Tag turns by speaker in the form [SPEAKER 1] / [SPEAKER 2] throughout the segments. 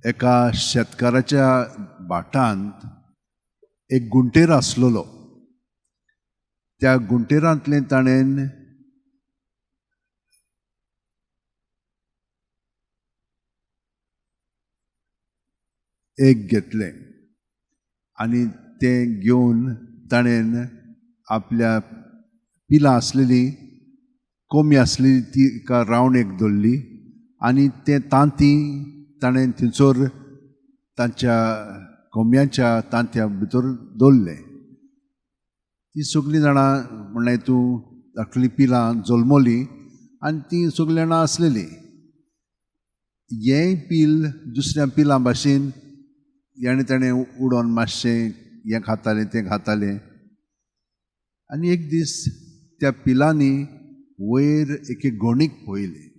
[SPEAKER 1] एका शेतकाराच्या भाटांत एक गुंटेर आसलेलो. त्या गुंटेरांतलें ताणें एक घेतलें आनी तें घेवन ताणें आपल्या पिलां आसलेली कोंबी आसलेली ती एका रावणेक दवरली आनी तें तांती ताणें थंयसर तांच्या कोंबयांच्या तांतयां भितर दवरलें. ती सगळीं जाणां म्हणल्यार तूं धाकलीं पिलां जल्मली आनी तीं सगळीं जाणां आसलेलीं. हेंय पील दुसऱ्या पिलां भाशेन हेणें ताणें उडोवन मातशें हें खातालें तें खातालें. आनी एक दीस त्या पिलांनी वयर एके गोणीक पळयलें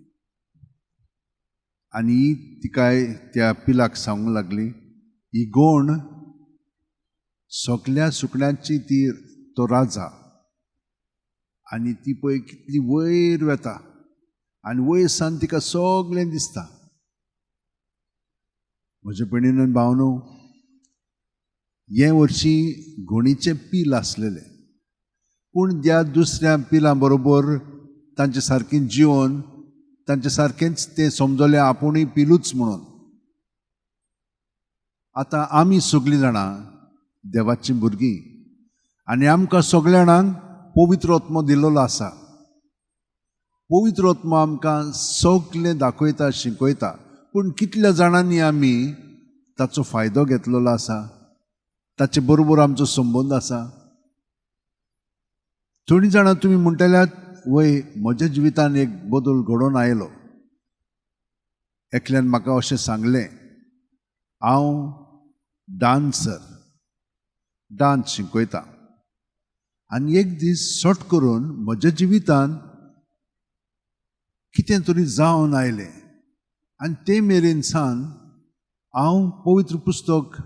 [SPEAKER 1] आनी तिकाय त्या पिलाक सांगूंक लागली, ही गोण सगल्या सुकण्यांची ती तो राजा आनी ती पळय कितली वयर वता आनी वयर सान तिका सगळें दिसता. म्हजे भयणीन भावनो, हे वर्शी गोणीचें पील आसलेलें, पूण त्या दुसऱ्या पिलां बरोबर तांचे सारकें जिवन तांचे सारकेंच तें समजलें आपुणूय पिलूच म्हणून. आतां आमी सगळीं जाणां देवाचीं भुरगीं आनी आमकां सगळ्या जाणांक पवित्र आत्मो दिल्लो आसा. पवित्र आत्मो आमकां सगळें दाखयता, शिकयता, पूण कितल्या जाणांनी आमी ताचो फायदो घेतलेलो आसा, ताचे बरोबर आमचो संबंद आसा. थोडीं जाणां तुमी म्हणटल्यात, वय म्हज्या जिवितान एक बदल घडोवन आयलो. एकल्यान म्हाका अशें सांगलें, हांव डांसर, डांस शिकयता आनी एक दीस सट करून म्हज्या जिवितान कितें तरी जावन आयलें आनी ते मेरेन सान हांव पवित्र पुस्तक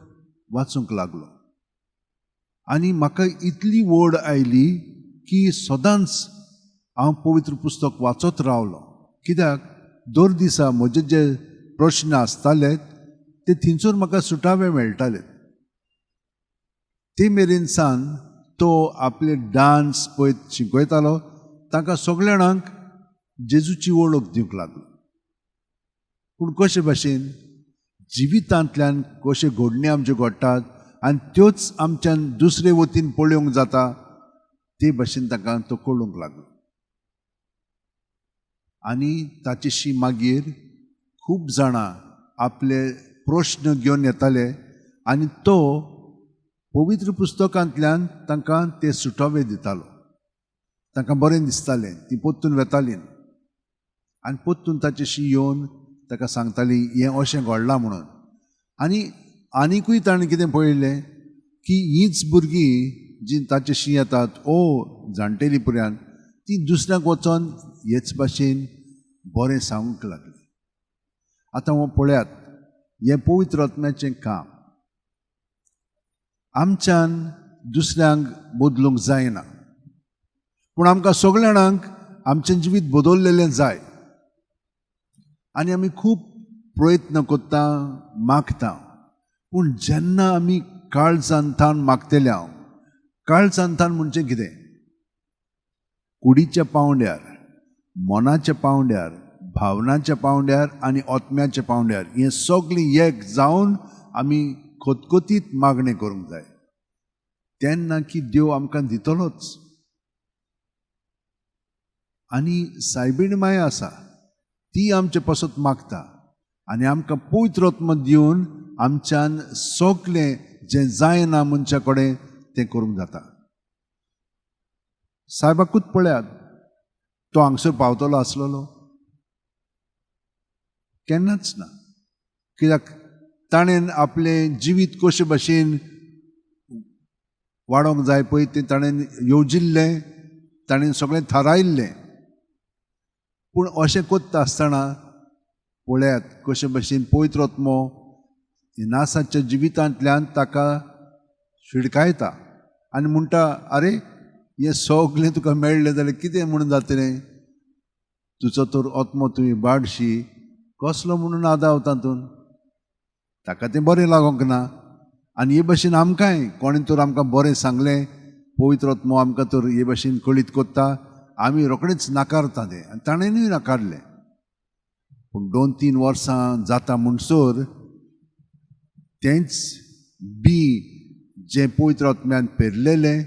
[SPEAKER 1] वाचूंक लागलो आनी म्हाका इतली ओड आयली की सदांच हांव पवित्र पुस्तक वाचत रावलो. कित्याक दर दिसा म्हजे जे प्रश्न आसताले ते थंयसर म्हाका सुटावे मेळटाले. ते मेरेन सान तो आपले डांस पळय शिकयतालो, तांकां सगळ्या जाणांक जेजूची वळख दिवंक लागलो. पूण कशे भाशेन जिवितांतल्यान कशे घडणी आमच्यो घडटात आनी त्योच आमच्यान दुसरे वतीन पळोवंक जाता ते भाशेन तांकां तो कळूंक लागलो. आनी ताचेशी मागीर खूब जाणां आपले प्रश्न घेवन येताले आनी तो पवित्र पुस्तकांतल्यान तांकां ते सुटावे दितालो. तांकां बरें दिसतालें, तीं परतून वेतालीं आनी परतून ताचेशी येवन ताका सांगतालीं हें अशें घडलां म्हणून. आनी आनिकूय ताणें कितें पळयलें की हींच भुरगीं जीं ताचेशी येतात ओ जाणटेली पर्यंत ती दुसऱ्यांक वचोन हेच भाशेन बरें सांगूंक लागली. आतां हो पळयात, हें पवित्र आत्म्याचें काम. आमच्यान दुसऱ्यांक बदलूंक जायना, पूण आमकां सगळ्या जाणांक आमचें जिवीत बदललेलें जाय आनी आमी खूब प्रयत्न करता, मागता, पूण जेन्ना आमी काळजान थावन मागतले, हांव काळजान थावन म्हणजे कितें, कुडीच्या पावंड्यार, मनाच्या पावंड्यार, भावनाच्या पावंड्यार आनी आत्म्याच्या पावंड्यार हें सगळें एक जावन आमी खतखतीत मागणें करूंक जाय. तेन्ना की देव आमकां दितलोच. आनी सायबीण माया आसा ती आमचे पासत मागता आनी आमकां पवित्र आत्मो दिवन आमच्यान सगळें जें जायना मनशा कडेन तें करूंक जाता. सायबाकूच पळयात, तो हांगसर पावतलो आसलेलो केन्नाच ना. कित्याक ताणें आपलें जिवीत कशे भाशेन वाडोवंक जाय पळय तें ताणें येवजिल्लें, ताणें सगळें थारायिल्लें. पूण अशें करता आसतना पळयात कशे भाशेन पवित्र आत्मो इनासाच्या जिवितांतल्यान ताका शिडकायता आनी म्हणटा, आरे हें सगळें तुका मेळ्ळें जाल्यार कितें म्हणून जातलें, तुजो तर आत्मो तुवें बाडशी कसलो म्हणून आदाव तातूंत. ताका तें बरें लागोंक ना. आनी हे भाशेन आमकांय कोणें तर आमकां बरें सांगलें, पवित्र आत्मो आमकां तर हे भाशेन कळीत कोत्ता, आमी रोखडेच नाकारता तें. आनी ताणेंय नाकारलें. पूण 2-3 वर्सां जाता म्हणसर तेंच बी जें पवित्र आत्म्यान पेरलेलें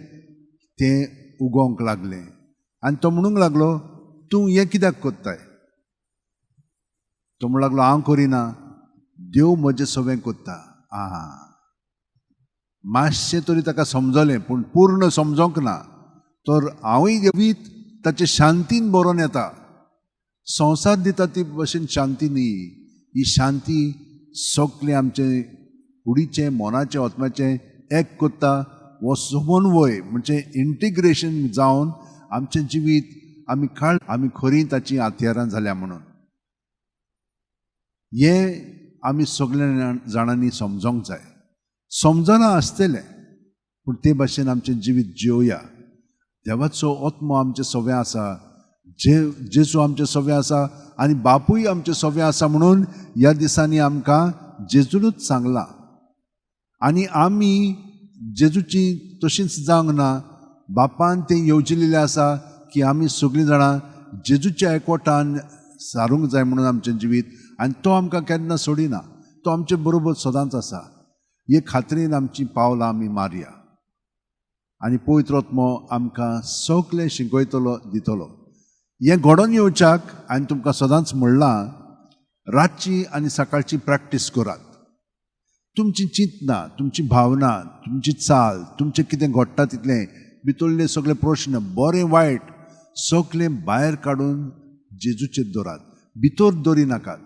[SPEAKER 1] तें उगोवंक लागलें. आनी तो म्हणूंक लागलो, तूं हें कित्याक कोत्ताय? तो म्हणूंक लागलो, हांव करिना, देव म्हजें सगळें कोत्ता. आं, मातशें तरी ताका समजलें, पूण पूर्ण समजोंक ना. तर हांवूय जिवीत ताचे शांतीन बरोवन येता. संवसार दिता ती भशेन शांती न्ही. ही शांती सगळें आमचें कुडीचें, मनाचें, आत्म्याचें एक कोत्ता. हो समन्वय म्हणजे इंटिग्रेशन जावन आमचें जिवीत आमी काळ आमी खरी ताची हत्यारां जाल्या म्हणून हें आमी सगल्या जाणांनी समजोंक जाय. समजना आसतलें, पूण ते भाशेन आमचें जिवीत जिवया. देवाचो आत्मो आमचें सगळें आसा, जे जेजू आमचें सगळें आसा आनी बापूय आमचें सगळें आसा म्हणून ह्या दिसांनी आमकां जेजूनच सांगलां. आनी आमी जेजूची तशींच जावंक ना, बापान तें येवजिलेलें आसा की आमी सगळीं जाणां जेजूच्या एकवटान सारूंक जाय म्हणून आमचें जिवीत. आनी तो आमकां केन्ना सोडिना, तो आमचे बरोबर सदांच आसा. हे खात्रीन आमचीं पावलां आमी मारया आनी पवित्र आत्मो आमकां सगळें शिकयतलो, दितलो. हें घडोवन येवच्याक हांवें तुमकां सदांच म्हणलां, रातची आनी सकाळची प्रॅक्टीस करात. तुमची चिंतना, तुमची भावना, तुमची चाल, तुमचें कितें घडटा तितलें भितरले सगळे प्रश्न बरें वायट सगळें भायर काडून जेजूचेर दवरात, भितर दवरी नाकात.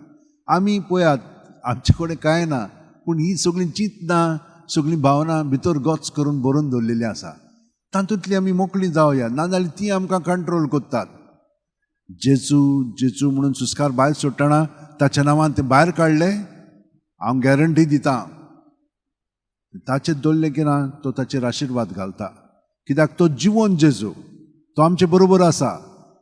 [SPEAKER 1] आमी पळयात आमचे कडेन कांय ना, पूण ही सगळीं चिंतना, सगळीं भावना भितर गच करून बरोवन दवरलेली आसा. तातूंतली आमी मोकळी जावया, नाजाल्यार ती आमकां कंट्रोल करतात. जेजू जेजू म्हणून सुस्कार भायर सोडटना ताच्या नांवान ते भायर काडले, हांव गॅरंटी दिता ताचेर दवरलें की ना तो ताचेर आशिर्वाद घालता. कित्याक तो जिवन जेजू, तो आमचे बरोबर आसा.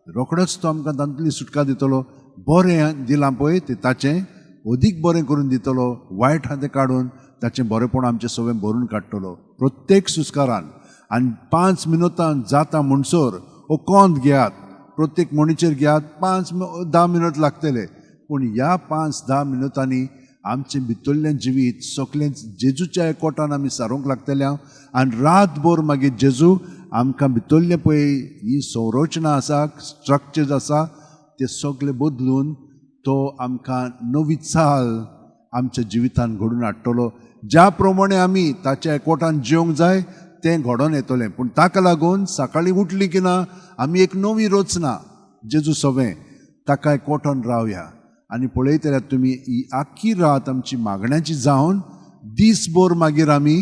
[SPEAKER 1] रोखडोच तो आमकां तातूंतली सुटका दितलो. बरें दिलां पळय तें ताचें अदीक बरें करून दितलो, वायट आहा तें काडून ताचें बरेंपण आमचें सगळें भरून काडटलो प्रत्येक सुस्कारान. आनी 5 मिनटां जाता म्हणसर हो कोंत घेयात, प्रत्येक म्हणीचेर घेयात, 5-10 मिनट लागतले, पूण ह्या 5-10 मिनटांनी आमचें भितरलें जिवीत सगळें जेजूच्या एकवटान आमी सारूंक लागतले. आनी रातभर मागीर जेजू आमकां भितरलें पळय ही संरचना आसा, स्ट्रक्चर्स आसा, ते सगळे बदलून तो आमकां नवी चाल आमच्या जिवितान घडून हाडटलो. ज्या प्रमाणे आमी ताच्या एकवटान जिवंक जाय तें घडोवन येतलें. पूण ताका लागून सकाळीं उठली की ना आमी एक नवी रचना जेजू सवें ताका एकवटान रावया. आनी पळयतल्यार तुमी ही आख्खी रात आमची मागण्याची जावन दीसभर मागीर आमी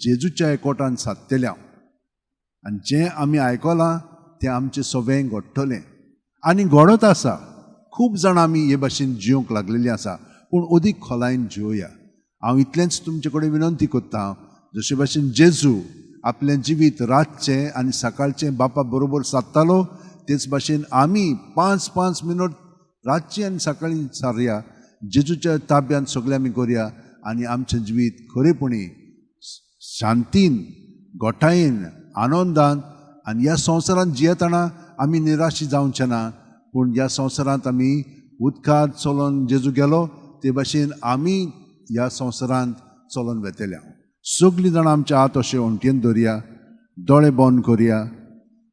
[SPEAKER 1] जेजूच्या एकवटान सादतले. आनी जें आमी आयकलां तें आमचें सवें घडटलें आनी घडत आसा. खूब जाणां आमी हे भाशेन जिवंक लागलेलीं आसा, पूण अदीक खोलायेन जिवया. हांव इतलेंच तुमचे कडेन विनंती करता, जशे भाशेन जेजू आपलें जिवीत रातचें आनी सकाळचें बापा बरोबर सादतालो, तेच भाशेन आमी 5-5 मिनट रातचें आनी सकाळीं सारया, जेजूच्या ताब्यांत सगळें आमी करया आनी आमचें जिवीत खरेपणी शांतीन, गोठायेन, आनंदान आनी ह्या संवसारांत जियेतना आमी निराशी जावचे ना, पूण ह्या संवसारांत आमी उदकार चलोन जेजू गेलो ते भाशेन आमी ह्या संवसारांत चलोन वेतल्या. सगळीं जाणां आमच्या हात अशें ओंटयेन दवरया, दोळे बंद करया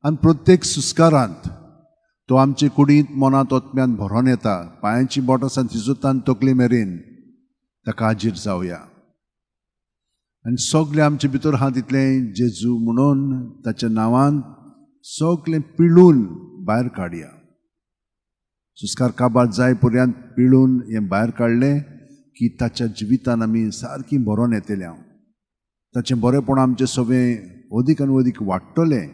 [SPEAKER 1] आनी प्रत्येक सुस्कारांत तो आमचे कुडींत, मनांत, आत्म्यान भरोन येता. पांयांची बोटां सान थिजूतान तकली मेरेन ताका हाजीर जावया. आनी सगळें आमचे भितर आहा तितलें जेजू म्हणून ताच्या नांवान सगळें पिळून भायर काडया. सुस्कार काबार जाय पर्यंत पिळून हें भायर काडलें की ताच्या जिवितान आमी सारकी भरोन येतले. हांव ताचें बरेंपण आमचें सगळें अदीक आनी अदीक वाडटलें.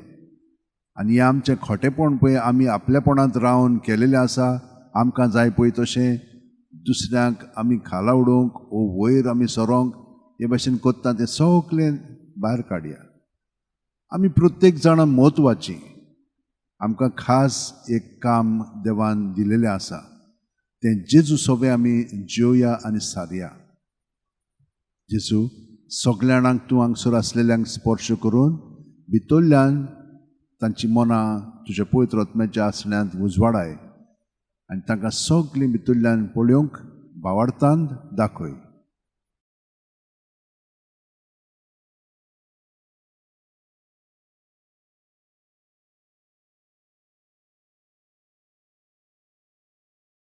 [SPEAKER 1] आनी हें आमचें खोटेपण पळय आमी आपलेपणांत रावन केलेलें आसा, आमकां जाय पळय तशें दुसऱ्यांक आमी खाला उडोवंक ओ वयर आमी सरोंक हे भाशेन कोत्ता तें सगळें भायर काडया. आमी प्रत्येक जाणां म्हत्वाचीं, आमकां खास एक काम देवान दिलेलें आसा, तें जेजू सगळें आमी जिवया आनी सारया. जेजू, सगल्या जाणांक तूं हांगसर आसलेल्यांक स्पर्श करून भितरल्यान तांची मनां तुज्या पवित्र आत्म्याच्या आसण्यांत उजवाडाय आनी तांकां सगळीं भितरल्यान पळोवंक भावार्थान दाखय.